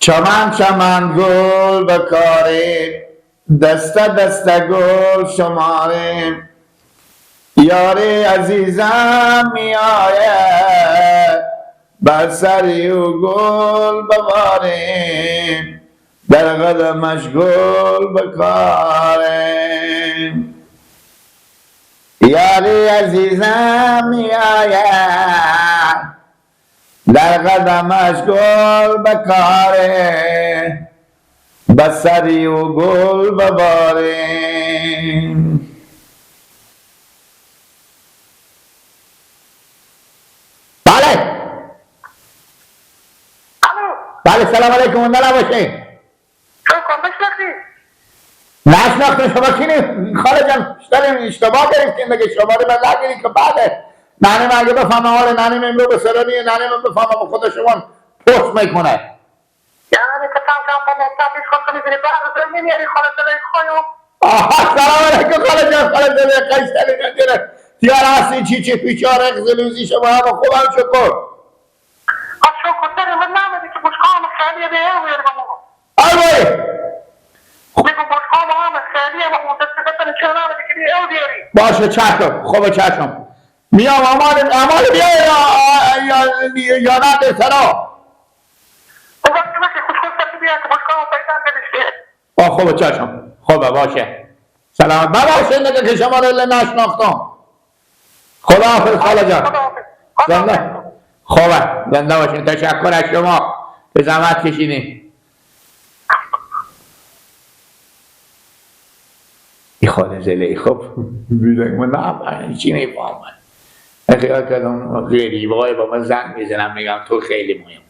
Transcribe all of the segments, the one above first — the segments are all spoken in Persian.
چمن چمن گل بکاریم، دسته دسته گل شماریم. یاری عزیزم می آید، بر سر او گل بباریم، در قدمش گل بکاریم. یاری عزیزم می آید، در قدمش گل بکاریم، بر سر او گل بباریم. بله بله، سلام علیکم. نباشین نشناختم شما کینی خاله جان؟ اشتباه گرفتیم دیگه، شما رو من نگیرید که بعده ننه من اگه بفهمم آره ننه من امرو به سرانیه، ننه من بفهمم به خود شما پست میکنه. آها سلام علیکم خاله جان. خاله جان قشنگ جان تیار هستی؟ چی چی پیچار اغزلوزی شما هم خوبم شکر. باشه چشم، خوبه چشم میام. امان امان بیا یا نه به سرا. خوبه چشم، خوبه باشه. سلام ببخشید دیگه که شما رو نشناختم. خدا حافظ خاله جان. زنده خوبه، زنده باشین. تشکر از شما که زحمت کشیدین. ای خاله زله خب بیدنگ من نه چی میفهمم. خیال کردم غریبای با من زنگ میزنم میگم تو خیلی مهم.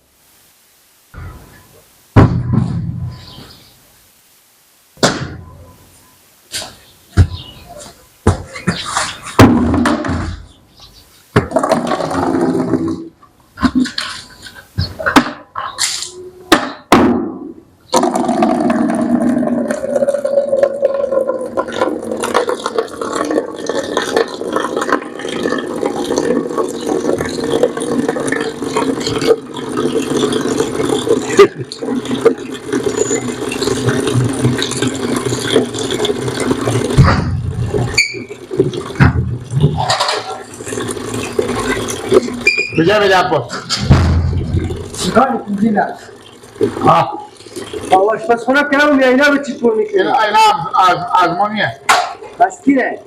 کجا میری عباس؟ چیکار می‌کنی؟ ها آشپزخونه کنم میای اینا به چی طور میکنی؟ اینا از ما نیه. از کیه؟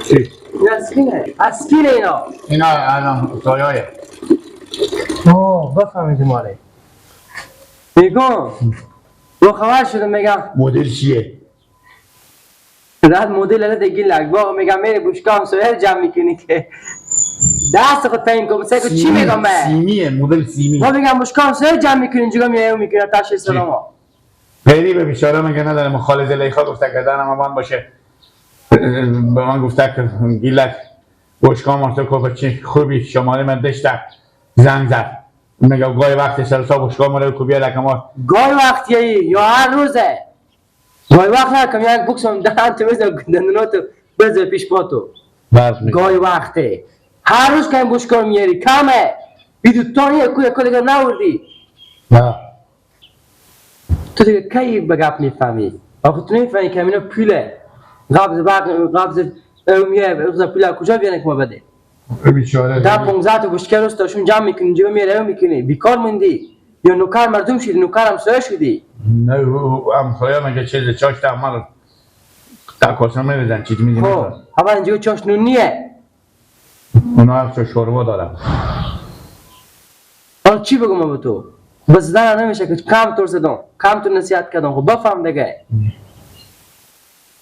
چی؟ اینا از کیه؟ از کیه اینا؟ اینا الان سایه. اوه بفهمیدیم ماله. میگم با خبر شدم میگم مدل چیه؟ رد مدل الان دیگه لگ میگم میری بوشکام سوهر جمع میکنی که دست خود تعیین کن. سعی کن چی میگم من؟ سیمیه، مدل سیمی. ما میگم بوشکام سوهر جمع میکنی اینجا میای و میکنی تاش سلام. خیلی به بیچاره میگه ندارم. خاله زلیخا گفته که دارم من باشه به من گفته که گیلک بوشکام تو کو چی خوبی شماره من داشته زنگ زد میگه گاهی وقت سرسا بوشکام رو کو بیا که ما گاهی وقتی یا هر روزه گاهی وقت نکم یک بوکسم دهن تو بزن دندوناتو بزن پیش پاتو. گاهی وقته هر روز که این بوشکار میاری کمه بیدو تانی کو یک دیگه نوردی. نه تو دیگه کی به گپ میفهمی؟ آخه تو نمیفهمی که اینا پوله قبض برق قبض میه قبض پول کجا بیانه که ما بده؟ بیچاره تا 15 تا بوشکار روز تاشون جمع میکنی جیب میاره میکنی بیکار موندی یا نوکر مردم شدی نوکر همسایه شدی. نه همسایه مگه چیز چاش تا مال تا کاسه میریزن چیز میدیم. خب اول اینجا چاش نونیه اونا هم شوربا دارن. حالا چی بگم به تو؟ بس زدن نمیشه که کم تور زدم کم تور نصیحت کردم. خب بفهم دیگه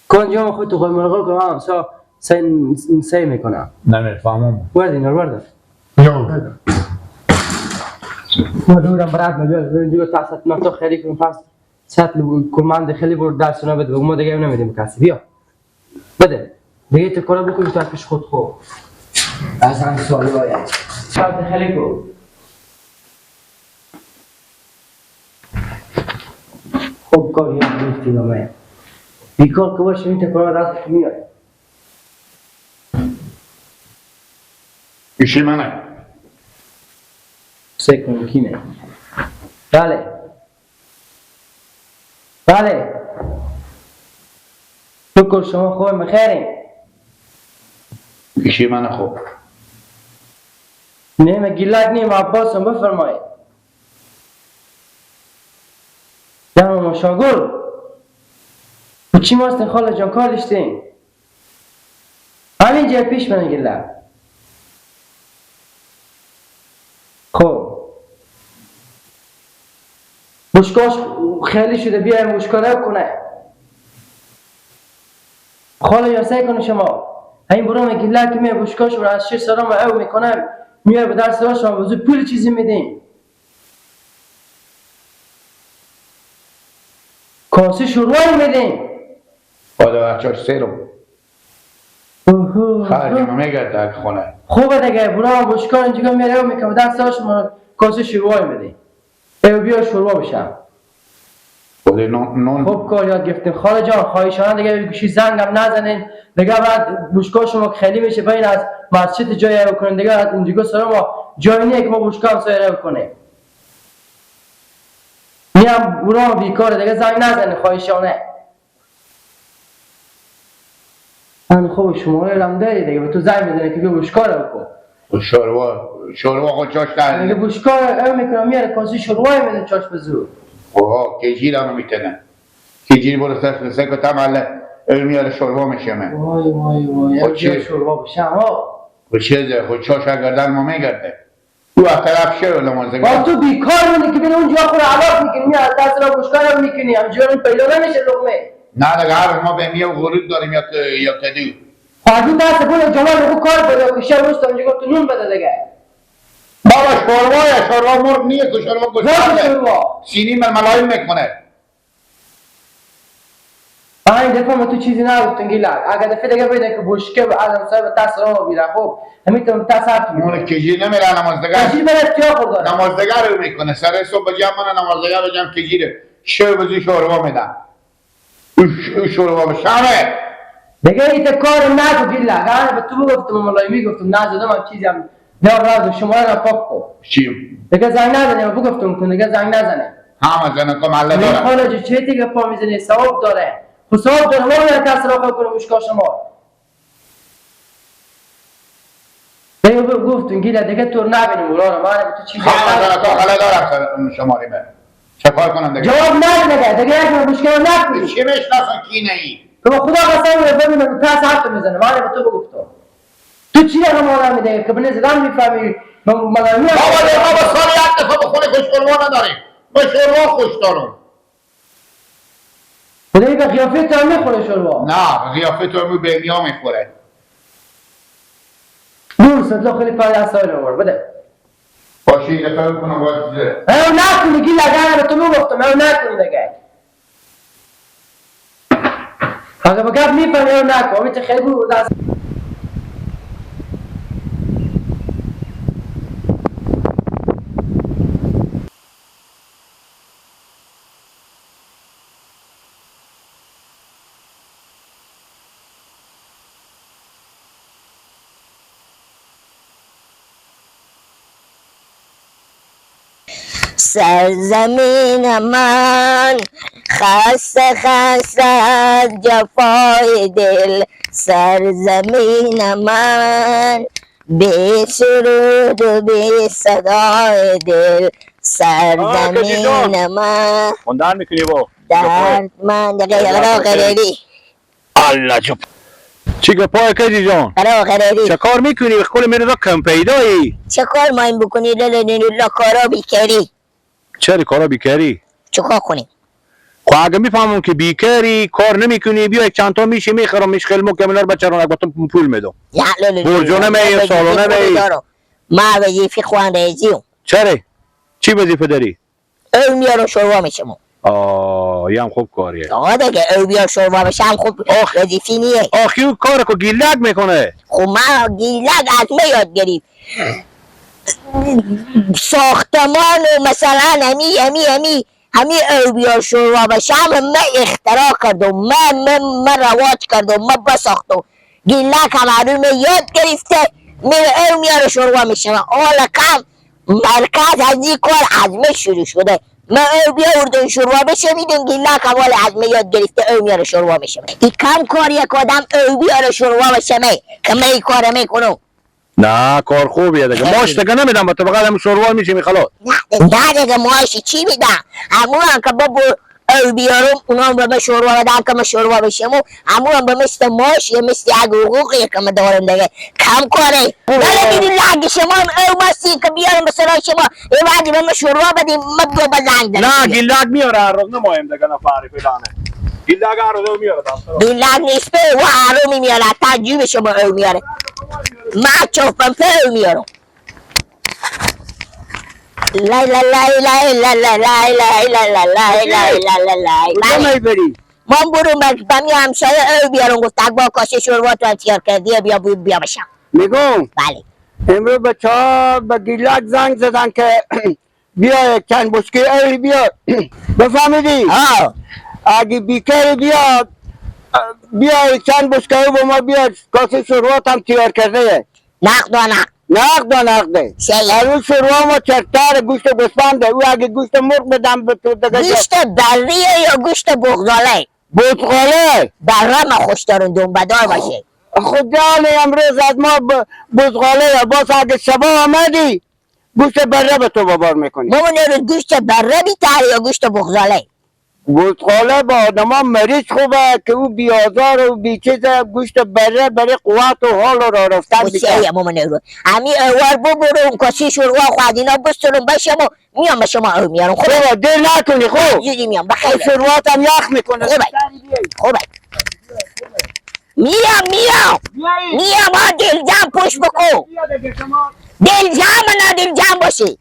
کنجام خود تو قیمرغا کنم همسا سی میکنم. نمیفهمم. ورد اینا رو ورد. ما دورم برات نبیاد اینجا تا ست ما تو خیلی کن پس سطل کماند خیلی برد درسونا بده ما دیگه نمیدیم کسی. بیا بده دیگه تو کارا بکنی تا پیش خود خو از هم سوالی باید سطل خیلی کو خوب کاری هم گفتی با من بیکار که باشه این تکرار دست میاد. ایشی منه. سه کن کینه. بله. بله شکر شما خوب مخیرین. پیشی من خوب نه گیلک نیم عباسم بفرمایید. جمع مشاگل و چی ماستین خاله جان کار داشتین؟ همین جای پیش من گیلک. خب بشکاش خیلی شده بیایم بشکا رو کنه خاله جان سعی کنه شما همین برام گیلک که میای بشکاش رو از شیر سلام او میکنم میای به درس شما بزرگ پول چیزی میدیم کاسه شروع میدیم خدا بچهاش سیرم خرج ما میگرده خونه خوبه دیگه برام بشکا اینجا میره میکنم دست شما کاسه شروع میدیم ای بیا شروع بشم. خوب کار یاد گرفتیم خاله جان. خواهشانه دیگه گوشی زنگم نزنین دیگه بعد بشکا شما خیلی میشه بین از مسجد جای رو کنین دیگه اینجا سر ما جای نیه که ما بشکا هم سایه رو کنیم. میام برام بیکاره دیگه زنگ نزنین خواهشانه. من خوب شما رو هم داری دیگه به تو زنگ میزنه که بیا بشکا رو بکن. شوروا خود چاش در دیگه بشکا رو میکنم میاره کاسه شوروا میده چاش به زور. اوه کجیر هم میتونه کجیر برو سر سه که تمله میاره شوروا میشه من. وای وای وای بیا شوروا بشم ها. خود چیزه خود چاش گردن ما میگرده او از طرف شعر لمازگاه با تو بیکار مونی که بین اونجا خود علاق میکنی میاره دست را بشکا رو میکنی همجوری پیدا نمیشه لقمه. نه دیگه هر ما به میه غرور داریم یا کدو خواهدو دست پول جمال رو کار پیدا که شب روز تا اونجا تو نون بده دیگه. بابا شوروا شوروا مرغ نیه که شوروا گوشت سینی من ملایم میکنه. این دفعه ما تو چیزی نگفتن گیلک اگه دفعه دیگه ببینه که بشکه از صاحب تاس رو میره خب همین تو تاس هفت مون کجی نمیره نمازدگر کجی بره تیا خوردن نمازدگر رو میکنه سر صبح جمع من نمازدگر رو جمع کجیره شو بزی شوروا میدم او شوروا بشمه دیگه ایت کار نگو گیلک. انا به تو گفتم ملایمی گفتم نزدم هم چیزی هم نه راز شما را پاک کن چی دیگه زنگ نزنه بگفتم کن دیگه زنگ نزنه همه زنه کم الله داره خاله چه دیگه پا میزنه ثواب داره خب ثواب داره ما میره کس را کنه مشکا شما دیگه گفتم گیله دیگه تو نبینیم اولا من به تو چیزی همه زنه کم الله دارم شماری من چه کار کنم دیگه جواب نده دیگه یک مشکل نکنی چی میشناسن کی نهی تو خدا قسم ببینم تاس حرف میزنه من به تو بگفتم تو چی رقم آدم میده که بنه زدن میفهمی بابا بابا سال یک دفعه به خونه خوش شوروا نداریم من شوروا خوش دارم. خدایی به قیافه تو هم میخوره شوروا. نه قیافه تو هم به میا میخوره. نور صدلا خیلی پای دست آورد بده باشه این دفعه کنم باید چیزه او نکنی گیل اگر به تو میگفتم او نکنی دیگه اگه به گپ میفهمی او نکن امیت خیلی بود دست سرزمین من خسته خسته از جفای دل، سرزمین من بی سرود و بی صدای دل، سرزمین من. خوندن میکنی با درد من دیگه قریری الله جب چی گپای کجی جان؟ قریری چه کار میکنی؟ خود میره را کم پیدایی چه کار مایم بکنی؟ لا کارا بیکاری. چرا کارا بیکاری؟ چه کار کنی؟ خب اگه میفهمم که بیکاری کار نمیکنی بیا یک چند تا میشه میخرم میشخل مکمل بچه رو نگفتم پول میدم. برجونه می سالونه می. ما وظیفه خوانده. چرا؟ چی وظیفه داری؟ او میارم شوروا میشم. آه یه هم خوب کاریه. آقا دیگه او بیار شوروا بشم خوب وظیفه نیه. آخی او کار که گیلک میکنه. خب من گیلک از می یاد گرفت. ساختمان و مثلا همی همی همی همی او بیار شوروا بشم من اختراع کردم، من رواج کردم، من بساختم. گیلک هم هنوز یاد گرفته میره او میاره شوروا میشه. حالا کم مرکز از این کار از من شروع شده. ما او بیاوردم شوروا بشه میدم گیلک اول از می یاد گرفته او میاره شوروا بشه. این کم کار یک آدم او بیاره شوروا بشه می که می کار میکنم. نه کار خوبیه دیگه. ماش دیگه نمیدم به تو، فقط هم شوروا میشه میخلاد. نه دیگه ماش چی میدم؟ همون هم که بابا او بیارم اونا هم به من شوروا بدن که من شوروا بشم و همون هم به مثل ماش یا مثل یک حقوقی که من دارم دیگه کم کاره. ولی دیدی لگ شما هم او مستی که بیارم به سرای شما یه وقتی به من شوروا بدیم من بیا به زنگ دارم. نه گیلک میاره هر روز نمایم دیگه نفری فلانه. گیلک هر روز میاره. گیلک نیست به و هر میاره تا جیب شما او میاره. ما چوفم په او میارم. لا لا لا لا لا لا لا لا لا لا لا لا لا لا لا. میبری؟ من برو بمی همسایه او بیارم گفت با کاسه شوروا تو تیار کردی بیا بیا بشم. میگم بله. امروز بچه ها به گیلک زنگ زدن که بیا چند بشکه او بیا. بفهمیدی؟ ها. اگه بیکاری بیا بیا چند بشکه او با ما بیا کاسه شوروا هم تیار کرده. نقد و نقد. نقد و نقده. اون شوروا ما چرتار گوشت گوسفنده. او اگه گوشت مرغ بدم به تو دیگه. گوشت بریه یا گوشت بغداله؟ بزغاله. بره ما خوش دارم دنبدار باشه. خدا امروز از ما بزغاله. باز اگه شبا آمدی گوشت بره به تو بابار میکنی. مامان امروز گوشت بره بیتر یا گوشت بغداله؟ گوشتخاله با آدم ها مریض خوبه که او بیازار و بیچیز. گوشت بره برای قوت و حال و راه رفتن بیتر. مامان امروز همی اوار ببرم کسی شوروا خواهد اینا بسترم بشم و میام به شما او میارم. خوبه دل نکنی. خوب زودی میام بخیر. شوروات هم یخ میکنه. خوبه خوبه میام میام میام. ها دل جمع پشت بکن. دل جمع نه دل جمع باشی.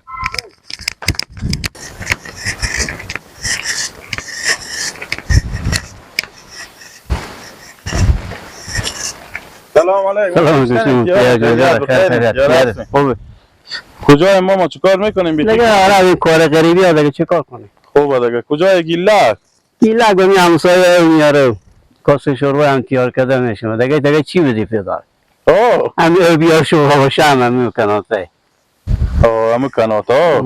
سلام علیکم. سلام علیکم. کجای ماما چیکار میکنیم؟ دیگه آره این کار غریبی ها دیگه چیکار کنیم؟ خوبه دیگه. کجای گیلک؟ گیلک به می همسایه میاره کاسه شوروا هم تیار کرده میشه دیگه. دیگه چی بدی پیدا؟ اوه هم بیار شوروا باشه هم همین کناته. اوه همین کناته.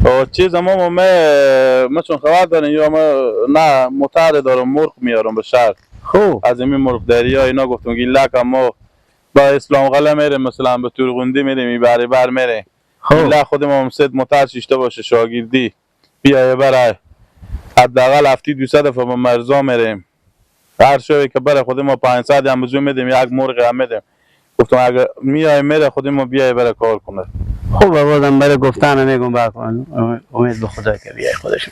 اوه چیز ماما من چون خبر دارم یا من نه متعد دارم مرغ میارم به شهر. خوب از این مرغ دریا اینا گفتم گیلک ما با اسلام قلعه میریم مثلا به تورغوندی میریم میبره بر میره. گیلک خود ما مسد متعد شیشته باشه شاگردی بیایه برای حداقل هفتی 200 دفعه با مرزا میریم. هر شوی که بره خود ما 500 هم بزو میدیم یک مرغ هم میدیم. گفتم اگه میای میره خود ما بیای بره کار کنه. خوب بازم برای گفتن میگم بکن امید به خدا که بیای خودش.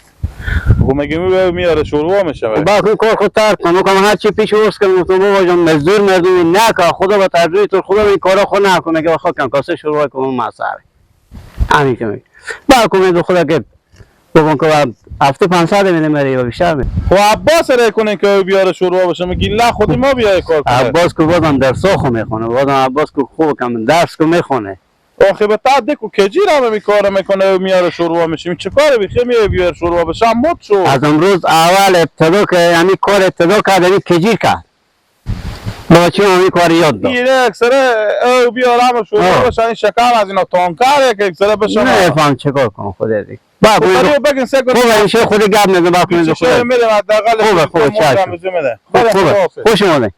خب میگم میاره شوروا میشه. با کار خود ترک کن. میگم هر چی پیش ورس کنم گفتم بابا جان مزدور مردمی نکن خدا با ترجیح تو خدا این کارا خود نکنه که خود کم کاسه شوروا کنم مسخره. همین که میگم. با امید به خدا که بابا که هفته 500 میده میره بیشتر میده. خب عباس را کنه که بیاره شوروا بشه میگی لا خود ما بیای کار کنه. عباس که بازم درس خو میخونه. بازم عباس که خوب کم درس کو میخونه. آخه به تا دکو کجی را می کار میکنه و میاره شوروا میشه. چه کاره بخی میاره بیاره شوروا بشه مد شو. از امروز اول ابتدا که همین کار ابتدا کرد همین کجی کرد. با چی همین کار یاد داد. اینه اکثر او بیاره هم شوروا بشه این شکم از اینا تانکره که اکثر بشه. نه فهم چه کار کنم خدا دیگه. با بگین سه خوب این خود گپ نزن با خود. خوبه خوبه چشم. خوبه خوش اومدید.